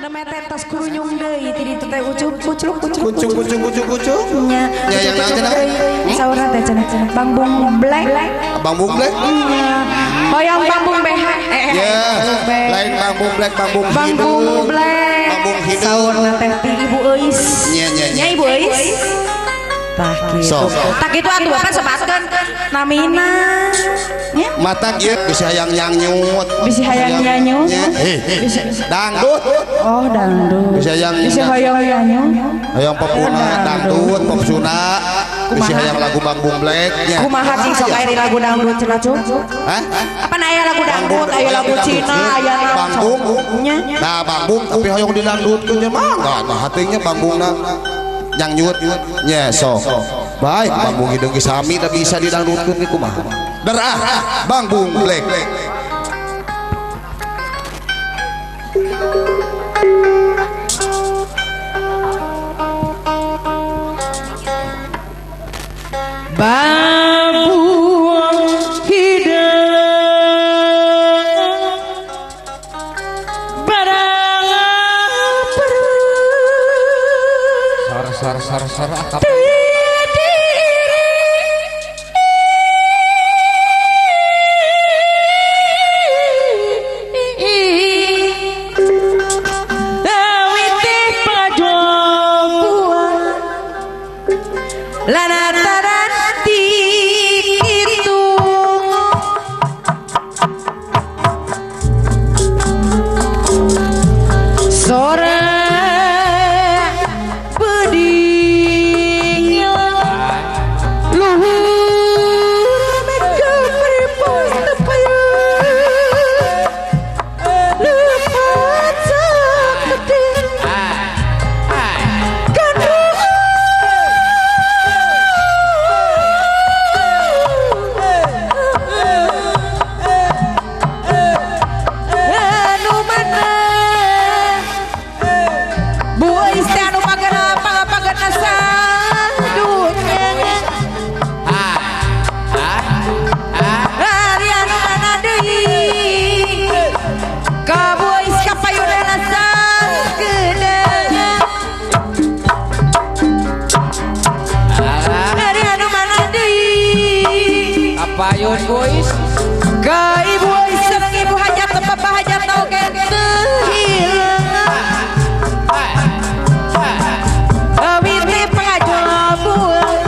Nemeten tos kurunyung deui ti ditu teh ucup ucluk ucluk kucung kucung kucung kucung. Nya. Ya, yang naon cenah? Saurna teh cenah Bangbung Black. Bangbung Black? Nya. Hoyong Bangbung BH. Ya, lain Bangbung Black, Bangbung Bangbung Hideung. Black. Bangbung Hideung. Saurna teh ti Ibu Euis. Nya nya Nya Ibu Euis. Tah kitu. Sok. Tah kitu atuh Bapak sebatkeun namina. Nya. Matak ieu bisa hayang nyangnyut. Bisi hayang nyanyut. Dangdut. Oh, dangdut. Bisa hayang Bisi hayang nyanyut. Hayang popuna dangdut, pop Sunda. Bisi hayang lagu Bangbung Black nya. Kumaha cing sok aya di lagu dangdut cenah cuk? Hah? Apa aya lagu dangdut, aya lagu Cina, aya naon Bangbung. Nya. Nah, Bangbung tapi hayang didangdutkeun nya mangga. Nah, hatingnya Bangbungna nyangnyut nya sok. Baik, Bangbung hideung ge sami da bisa didangdutkeun ge kumaha. Derah Bangbung Black. Bangbung hideung barang Sor sor sor sor apa? Lanataran itu sore bedingnya luhur mega pripos tepayun lepat saketing anu mana Bu Euis teh anu pagena pagena sadunya ari anu mana deui ka Bu Euis ka payunana sakedeung ari anu mana deui Apayun boys? Ka Ibu Euis sareng Ibu Hajat teu Bapak Hajat oge teu hilang. Awite pengajabuan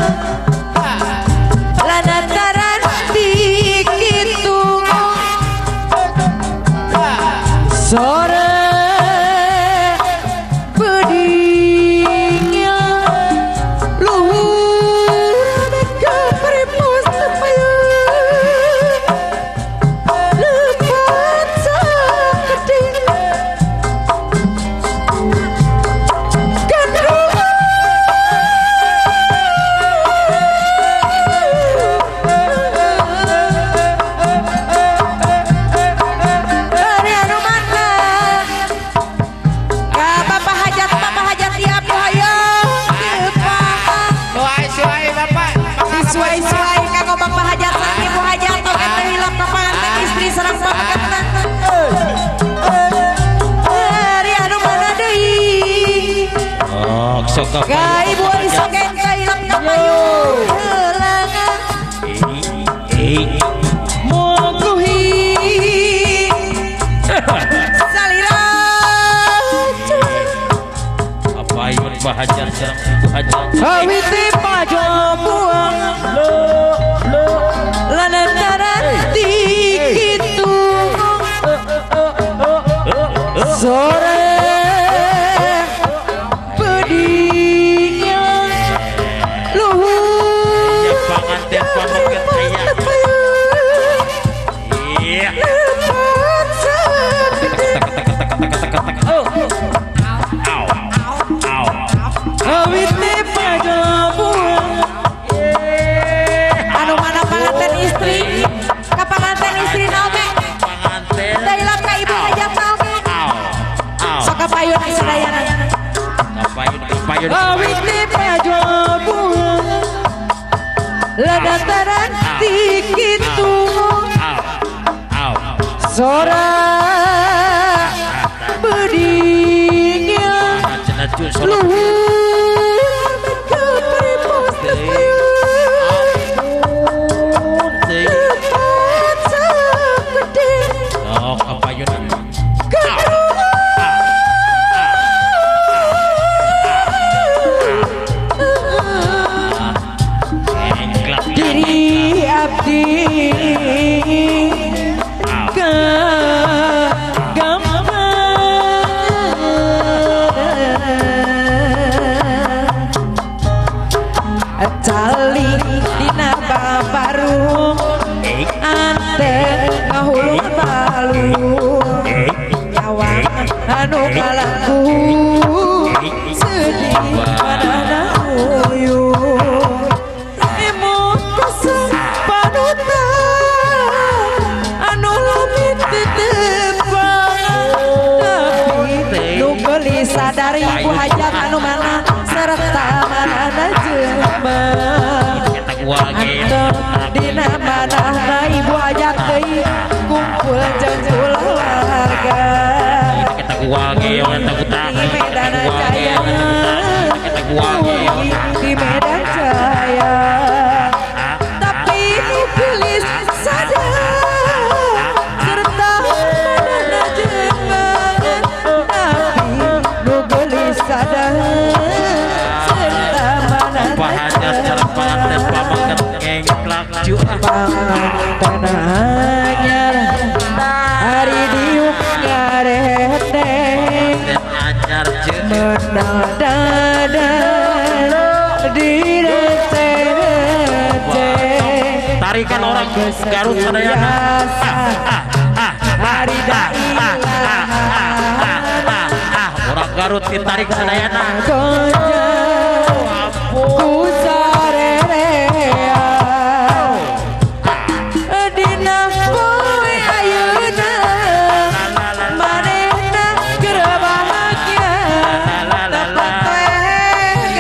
lanataran dikitu sore bedingnya luhur mega pripos tepayun lepat saketing Ari anu mana? Ka Bapak Hajat tiap hoyong teu Suai suai bapak. Disuai-suai kanggo Bapak Hajat sareng Ibu Hajat oge teu hilap ka panganten istri sareng pamegetna. Ari anu mana deui? Oh, sok Ka Ibu Euis oge teu hilap ka payun heulangan. Moguhi salira Apayun Bahajat sareng Ibu Hajat. Awite pajabuang lantaran dikitu sore bedingnya luhur Ya panganten pameget aya. Iya. lepat saketing Oh. Au. Au. Awite pajabuang anu mana panganten istri ka panganten istri naon Panganten. teh hilap ka Ibu Hajat oge Au. Au. sok ka payun sadayana Kapayun kapayun. Awite pajabuang lantaran dikitu Au. Au. sora Luhur kepripos Ampun teuing. Lepat sakedeng Sok kapayun. Engklak. Diri abdi ke cali dina babaru ante ngahulu balu nyawang anu kalaku sedih manana uyuh imut kosong panutan anu lami titipang tapi nu gelis sadar ibu hajat anu mana serta manana jelema Eta gua ge. Antep dina manahna ibu hajat deui kumpul jeung kulawarga Eta gua ge eta kutak. di Medan Jaya Eta gua ge. di Medan Jaya tapi nu gelis sadar serta manahna jelema tapi nu gelis sadar serta manahna Bahannya secara panganten pamangkat ngengklak cu ah. Panganten anyar hari diuk ngarete Panganten anyar cu. Menang dada di rete-rete Tarikan orang Garut sadayana. Hari Ah ah ah ah. Orang Garut ditarik sadayana. Gonjang Ampun. ku sarerea dina poe ayeuna manehna keur bahagia tepat we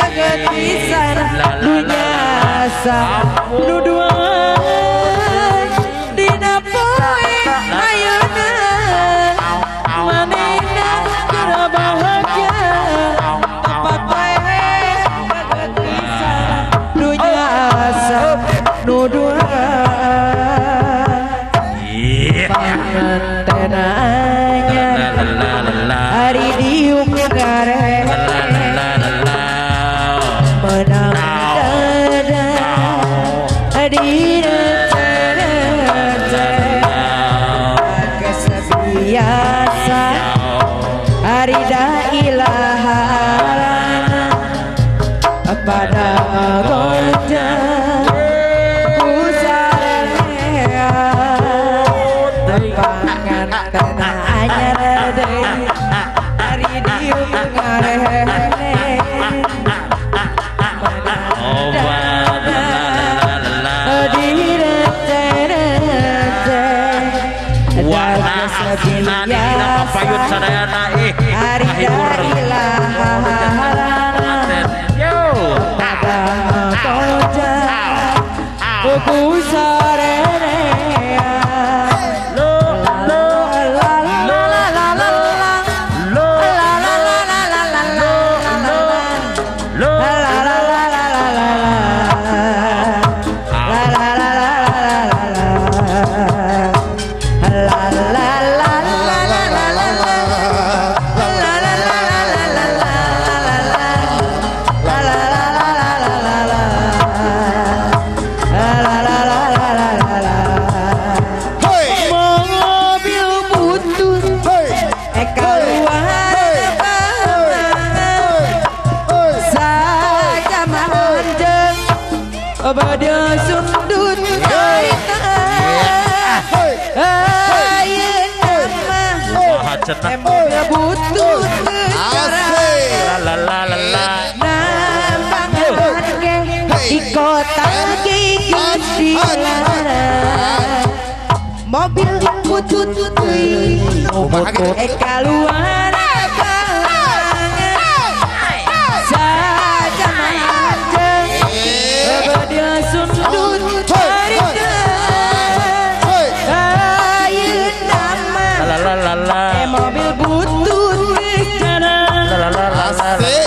kagetisan nu nyasa nu duaan dina poe ayeuna manehna keur bahagia tepat we kagetisan nu nyasa nu duaan Iya. Panganten anyar La la la la la. hari diuk ngare La la la la la. menang dada di rete-rete kesebiasa hari da ilaha pada gonjang ku sarea panganten anyar deui hari diuk ngarene Oh, la la la la la. Di rete-rete Warna asina dina papayun sadayana ih. Hari Kahibur. da ilaha Panganten. Yo. pada gonjang ku sarerea Lo la la la la la la lo la la la la la la la lo. La la la la la la la la la la la la la la la la la la la. La la la la la la la la la la la la la la. La la la la la la la. Hei, Mobil butut hei, keluar hei, hei. Sajaman jeung bade sundut harita Hei, ayeuna mah Kumaha cenah. mobil butut asik. La la la la la. Nampangan ge di kota gigi mobil butut teuing Kumaha gitu? Kaluar sajaman jeung bade sundut harita Hei, ayeuna mah La la la la. mobil butut La la la la la. asik.